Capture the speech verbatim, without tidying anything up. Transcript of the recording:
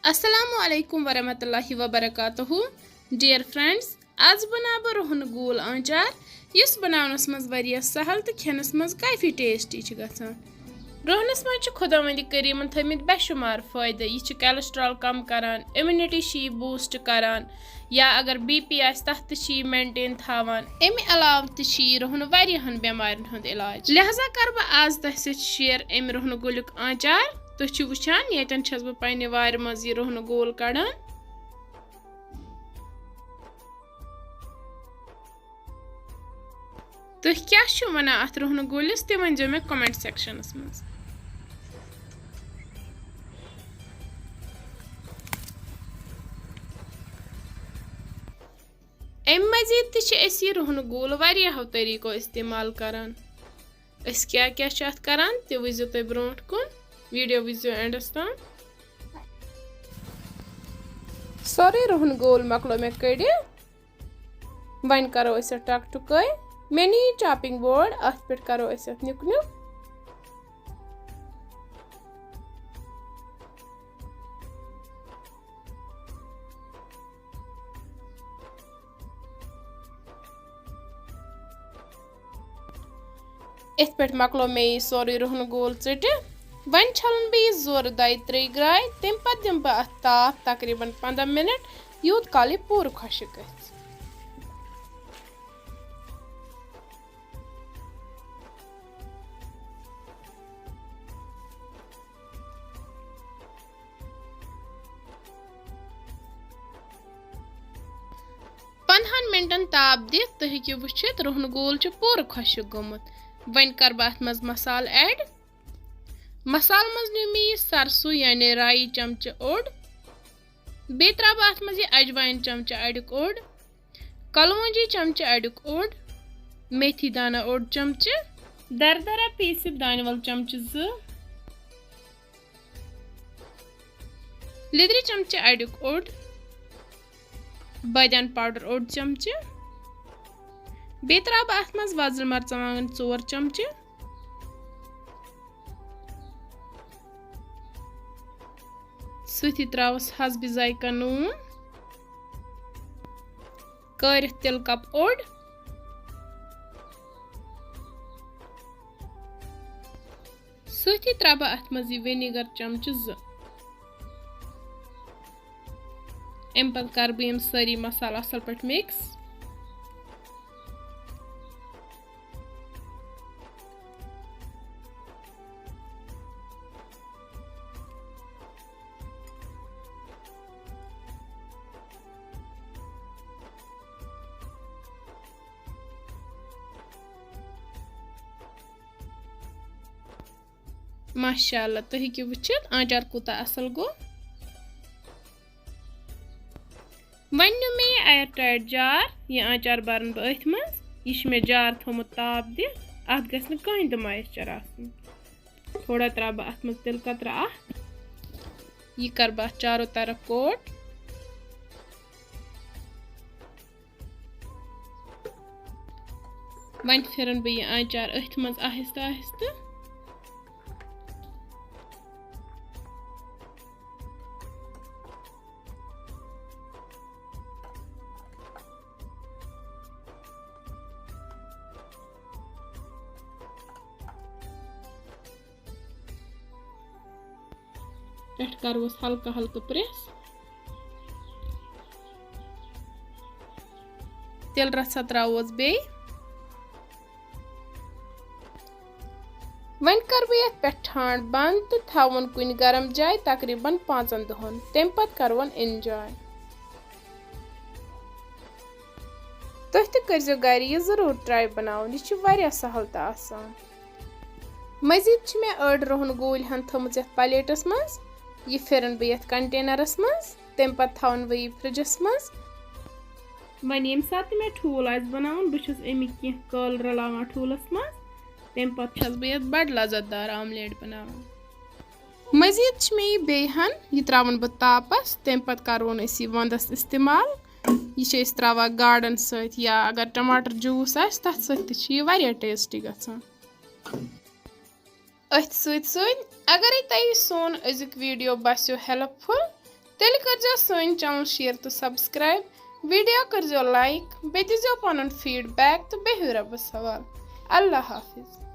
السلام علیکم ورحمۃ اللہ وبرکاتہ۔ Dear friends، آز بناو بہٕ رُہنہٕ گول آنچار، یُس بناونس منٛز واریاہ سہل تہٕ کھٮ۪نس منٛز کافی tasty چھُ گژھان۔ رُہنس منٛز چھِ خۄداوندِ کریٖمن تھٲومٕتۍ بے شُمار فٲیدٕ۔ یہِ چھُ cholesterol کم کران، immunity چھِ یہِ boost کران، یا اگر بی پی آسہِ، تتھ تہِ چھِ یہِ maintain تھاوان۔ امہِ علاوٕ تہِ چھِ یہِ رُہنہٕ واریاہن بٮ۪مارٮ۪ن ہُنٛد علاج۔ لہذا کرٕ بہٕ آز تۄہہِ سۭتۍ share امہِ رُہنہٕ گولیُک آنچار۔ تُہۍ چھِو وٕچھان، ییٚتٮ۪ن چھَس بہٕ پننہِ وارِ منٛز یہِ رُہنہٕ گول کڑان۔ تُہۍ کیٛاہ چھِو وَنان اَتھ رُہنہٕ گولِس، تہِ ؤنۍزیو مےٚ comment sectionس منٛز۔ اَمہِ مٔزیٖد تہِ چھِ أسۍ یہِ رُہنہٕ گول واریاہو طریٖقو استعمال کران۔ أسۍ کیٛاہ کیٛاہ چھِ اَتھ کران، تہِ وٕچھزیو تُہۍ برٛونٛٹھ کُن، video وٕچھزیو endس تام۔ سورُے رُہنہٕ گول مۄکلو مےٚ کٔڑِتھ۔ وۄنۍ کرو أسۍ اَتھ ٹک ٹُکٲے۔ مےٚ نی chopping board، اَتھ پٮ۪ٹھ کرو أسۍ اَتھ نیُک نیُک۔ یِتھ پٲٹھۍ مۄکلو مےٚ یہِ سورُے رُہنہٕ گول ژٔٹِتھ۔ وۄنۍ چھَلَن بہٕ یہِ زورٕ دۄیہِ ترٛیٚیہِ گرٛایہِ، تَمہِ پَتہٕ دِمہٕ بہٕ اَتھ تاپھ تقریٖباً پنٛداہ مِنَٹ، یوٗت کال یہِ پوٗرٕ خۄشٕک گژھِ۔ پندہن منٹن تاپھ دِتھ تُہۍ ہیٚکِو وٕچھِتھ، رُہنہٕ گول چھُ پوٗرٕ خۄشٕک گوٚمُت۔ وۄنۍ کَرٕ بہٕ اَتھ منٛز مصالہٕ add۔ مصالہٕ منٛز نیوٗ مےٚ یہِ سرسُو یعنی رائی چمچہٕ اوٚڑ۔ بیٚیہِ ترٛاوٕ بہٕ اَتھ منٛز یہِ اجوایِن چمچہٕ اَڑیُک اوٚڑ، کلونجی چمچہٕ اَڑیُک اوٚڑ، میتھی دانہ اوٚڑ چمچہٕ، دردرہ پیٖسِتھ دانہِ وَل چمچہٕ زٕ، لیٚدرِ چمچہٕ اَڑیُک اوٚڑ، بٲدیان powder اوٚڑ چمچہٕ۔ بیٚیہِ ترٛاوٕ بہٕ اَتھ منٛز وۄزٕلۍ مرژٕوانٛگن ژور چمچہٕ۔ سۭتی ترٛاوَس حسبِ ذائقہ نوٗن، کٲرِتھ تِلہٕ کپ اوٚڑ۔ سۭتی ترٛاوٕ بہٕ اَتھ منٛز یہِ vinegar چمچہٕ زٕ۔ اَمہِ پتہٕ کَرٕ بہٕ یِم سٲری مصالہٕ اَصٕل پٲٹھۍ mix۔ ماشاء اللہ، تُہۍ ہیٚکِو وٕچھِتھ آنچار کوٗتاہ اَصٕل گوٚو۔ وۄنۍ نیوٗ مےٚ یہِ air tight jar، یہِ آنچار بَرَن بہٕ أتھۍ منٛز۔ یہِ چھُ مےٚ jar تھوٚومُت تاپھ دِتھ، اَتھ گژھِ نہٕ کٕہٕنۍ تہِ moisture آسُن۔ تھوڑا ترٛاوٕ بہٕ اَتھ منٛز تِلہٕ قطرٕ اَکھ۔ یہِ کَرٕ بہٕ اَتھ چارو طرف coat۔ وۄنۍ پھِرن بہٕ یہِ آنچار أتھۍ منٛز آہستہٕ آہستہٕ۔ پٮ۪ٹھ کَروس ہلکہٕ ہلکہٕ press۔ تِلہٕ رَژھا ترٛاووس بیٚیہِ۔ وۄنۍ کَرٕ بہٕ یَتھ پٮ۪ٹھ ٹھانٛڈ بنٛد تہٕ تھاوُن کُنہِ گرم جایہِ تقریٖباً پانٛژَن دۄہَن۔ تَمہِ پَتہٕ کَرٕ وۄنۍ enjoy۔ تُہۍ تہِ کٔرۍزیو گرِ یہِ ضروٗر try بناوُن، یہِ چھُ واریاہ سہل تہٕ آسان۔ مزید چھِ مےٚ أڑ رُہن گوٗلۍ ہن تھٲومٕژ یتھ plateس منٛز، یہِ پھِرن بہٕ یتھ containerس منٛز، تمہِ پتہٕ تھاوَن بہٕ یہِ fridgeس منٛز۔ وۄنۍ ییٚمہِ ساتہٕ تہِ مےٚ ٹھوٗل آسہِ بناوُن، بہٕ چھَس اَمِکۍ کینٛہہ کٲلۍ رلاوان ٹھوٗلس منٛز، تمہِ پتہٕ چھَس بہٕ یتھ بڑٕ لذت دار omelette بناوان۔ مزید چھِ مےٚ یہِ بیٚیہِ ہن، یہِ ترٛاوَن بہٕ تاپس، تمہِ پتہٕ کرون أسۍ یہِ ونٛدس استعمال۔ یہِ چھِ أسۍ ترٛاوان گاڈن سۭتۍ، یا اگر ٹماٹر juice آسہِ، تتھ سۭتۍ تہِ چھِ یہِ واریاہ tasty گژھان۔ أتھۍ سۭتۍ سۭتۍ اگرے تۄہہِ سون أزیُک video باسیو helpful، تیٚلہِ کٔرزیٚو سٲنۍ channel share تہٕ subscribe، video کٔرزیٚو like، بیٚیہِ دیٖزیٚو پنُن feedback تہٕ بِہِو رۄبس حوالہٕ۔ اللہ حافظ۔